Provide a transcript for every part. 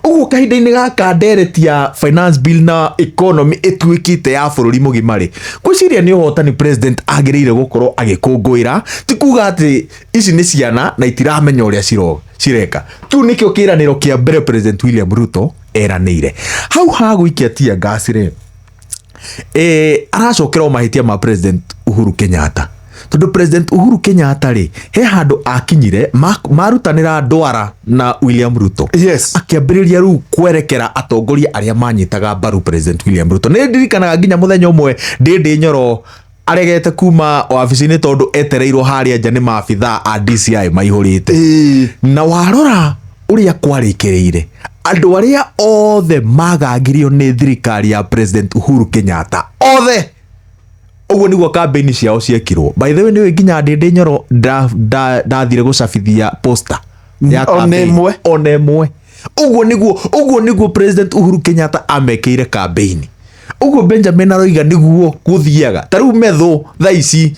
Ũguo kahinda-inĩ gaka ndereti ya finance bill na economy ĩtuĩkĩte ya bũrũri mũgima rĩ, ngwĩciria nĩ ũhotani president agĩrĩire gũkorwo agĩkũngũĩra. Ti kuga atĩ ici nĩ ciana na itiramenya ũrĩa cireka. Kĩu nĩkĩo kĩranĩro kĩa mbere President William Ruto eranĩire. Hau ha gũikia tear gas rĩ, aracokera o mahĩtia ma President Uhuru Kenyatta, tondũ President Uhuru Kenyatta rĩ, he handũ akinyire marutanĩra ndwara na William Ruto, akĩambĩrĩria rĩu kwerekera atongoria arĩa manyitaga mbaru President William Ruto. Nĩ ndirikanaga nginya mũthenya ũmwe Ndĩndĩ Nyoro aregete kuma wabici-inĩ tondũ etereirwo harĩa nja nĩ maabithaa a DCI maihũrĩte. Na warora ũrĩa kwarĩkĩrĩire, andũ arĩa othe magagirio nĩ thirikari ya President Uhuru Kenyatta othe, ũguo nĩguo kambĩini ciao ciekirwo. By the way, nĩũĩ nginya Ndĩndĩ Nyoro ndathire gũcabithia poster ya Ona campaign. ĩmwe. Ona ĩmwe. Ũguo nĩguo President Uhuru Kenyatta amekĩire kambĩini. Ũguo Benjamin aroiga nĩguo gũthiaga. Ta rĩu Methu thaa ici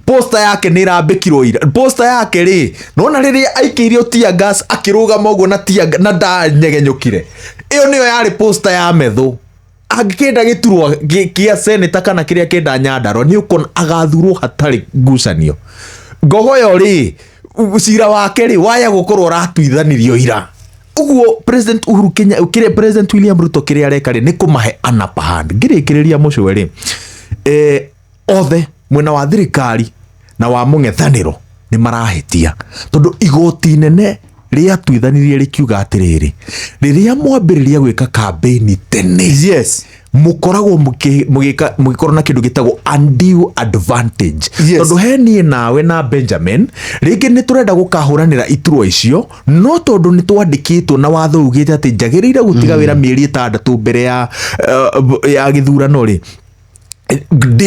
poster yake nĩ ĩrambĩkirwo ira. Poster yake rĩ, nona rĩrĩa aikĩirio tear gas akĩrũgama ũguo na tear na ndanyegenyũkire, ĩyo nĩyo yarĩ poster ya Methu. Angĩkĩenda gĩturwa kĩa seneta kana kĩrĩa kĩenda Nyandarua, nĩ ũkuona agathurwo hatarĩ ngucanio. Ngogoyo rĩ, cira wake rĩ, waya gũkorwo ũratuithanirio ira. Ũguo President Uhuru Kenya, kĩrĩa President William Ruto kĩrĩa areka rĩ, nĩ kũmahe an upper hand. Ngĩrĩkĩrĩria mũcwe rĩ, othe mwena wa thirikari na wa mũng'ethanĩro nĩ marahĩtia, tondũ igoti inene rĩatuithanirie rĩkiuga atĩrĩrĩ, rĩrĩa mwambĩrĩria gwĩka kambĩini tene, mũkoragwo mũgĩkorwo na kĩndũ gĩtagwo undue advantage. Tondũ he niĩ nawe na Benjamin rĩngĩ nĩ tũrenda gũkahũranĩra iturwa icio, no tondũ nĩ twandĩkĩtwo na watho ugĩte atĩ njagĩrĩire gũtiga wĩra mĩeri 6 mbere ya gĩthurano rĩ,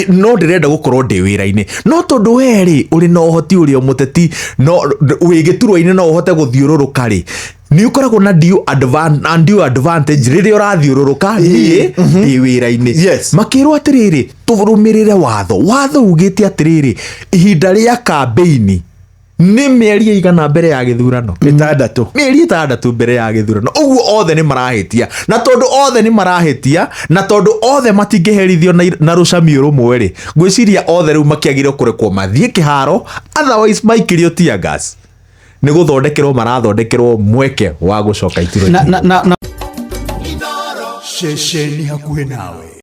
no ndĩrenda gũkorwo ndĩ wĩra-inĩ, no tondũ we rĩ ũrĩ na ũhoti, ũrĩ o mũteti, no wĩ gĩturwa-inĩ, no ũhote gũthiũrũrũka rĩ, nĩ ũkoragwo na undue advantage rĩrĩa ũrathiũrũrũka, niĩ ndĩ wĩra-inĩ. Makĩrwo atĩrĩrĩ, tũrũmĩrĩre watho. Watho ugĩte atĩrĩrĩ, ihinda rĩa kambĩini nĩ mĩeri ĩigana mbere ya gĩthurano? 6. Mĩeri 6 mbere ya gĩthurano. Ũguo othe nĩ marahĩtia, na tondũ othe nĩ marahĩtia, na tondũ othe matingĩherithio na rũcamio rũmwe rĩ, ngwĩciria othe rĩu makĩagĩrĩirwo kũrekwo mathiĩ kĩharo. Otherwise maikĩrio tear gas nĩ gũthondekerwo marathondekerwo mweke wa gũcoka iturwa. Na, na, na, na Ceceni hakuhĩ nawe.